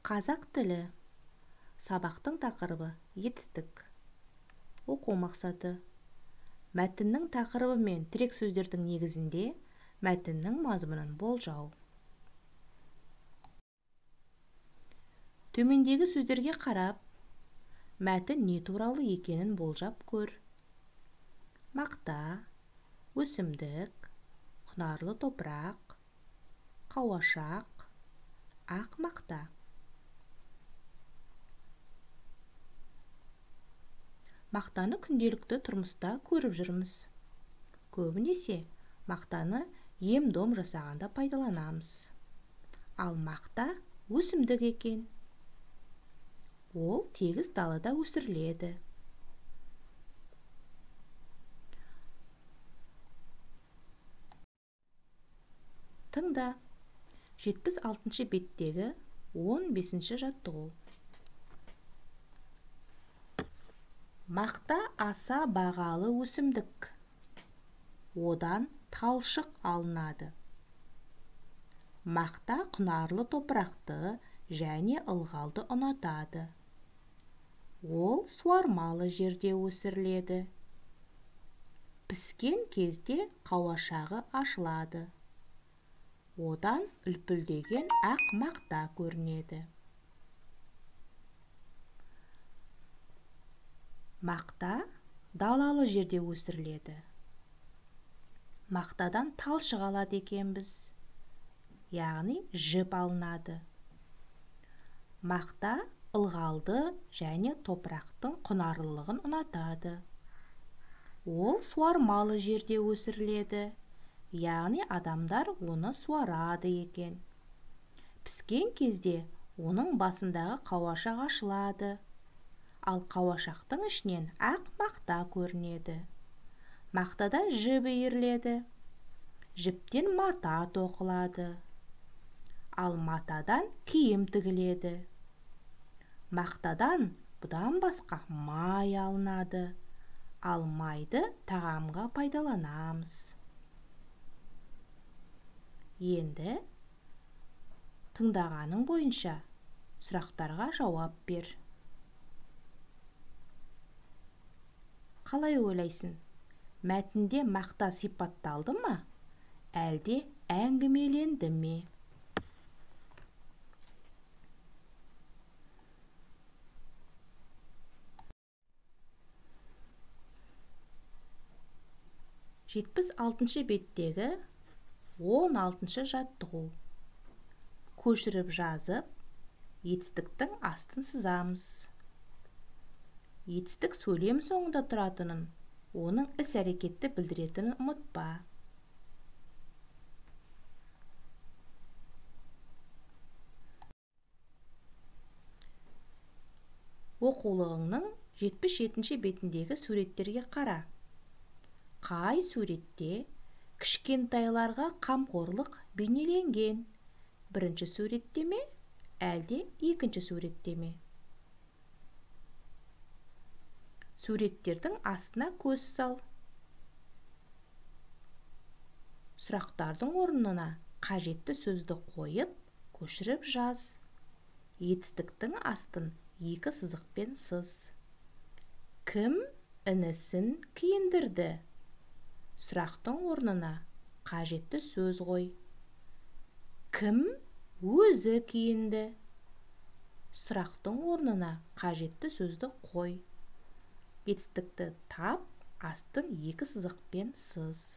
Қазақ тілі. Сабақтың тақырыбы етістік. Оқу мақсаты: мәтіннің тақырыбы мен тірек сөздердің негізінде мәтіннің мазмұнын болжау. Төмендегі сөздерге қарап, мәтін не туралы екенін болжап көр. Мақта, өсімдік, құнарлы топырақ, қауашақ, ақ мақта. Мақтаны күнделікті тұрмыста көріп жүрміз. Көбінесе мақтаны ем-дом жасағанда пайдаланамыз. Ал мақта өсімдік екен. Ол тегіс далада өсіріледі. Тыңда. 76 беттегі 15 жаттығу. Мақта аса бағалы өсімдік. Одан талшық алынады. Мақта құнарлы топырақты және ылғалды ұнатады. Ол суармалы жерде өсіріледі. Піскен кезде қауашағы ашылады. Одан үлпілдеген ақ мақта көрінеді. Мақта далалы жерде өсіріледі. Мақтадан талшық алады екенбіз, яғни жіп алынады. Мақта ылғалды және топырақтың құнарлылығын ұнатады. Ол суармалы жерде өсіріледі, яғни адамдар оны суарады екен. Піскен кезде оның басындағы қауашақ ашылады. Ал қауашақтың ішінен ақ мақта көрінеді. Мақтадан жіп иіріледі. Жіптен мата тоқылады. Ал матадан киім тігіледі. Мақтадан бұдан басқа май алынады. Ал майды тағамға пайдаланамыз. Енді тыңдағаның бойынша сұрақтарға жауап бер. Қалай ойлайсың? Мәтінде мақта сипатталды ма, әлде әңгімеленді ме? Жетпіс алтыншы беттегі 16 жаттығу. Көшіріп жазып, етістіктің астын сызамыз. Етістік сөйлем соңында тұратынын, оның іс-әрекетті білдіретінін ұмытпа. Оқулығыңның 77 бетіндегі суреттерге қара. Қай суретте кішкентайларға қамқорлық бейнеленген? Бірінші суретте ме, әлде екінші суретте ме? Суреттердің астына көз сал. Сұрақтардың орнына қажетті сөзді қойып, көшіріп жаз. Етістіктің астын екі сызықпен сыз. Кім інісін киіндірді? Сұрақтың орнына қажетті сөз қой. Кім өзі киінді? Сұрақтың орнына қажетті сөзді қой. Етістікті тап, астын екі сызықпен сыз.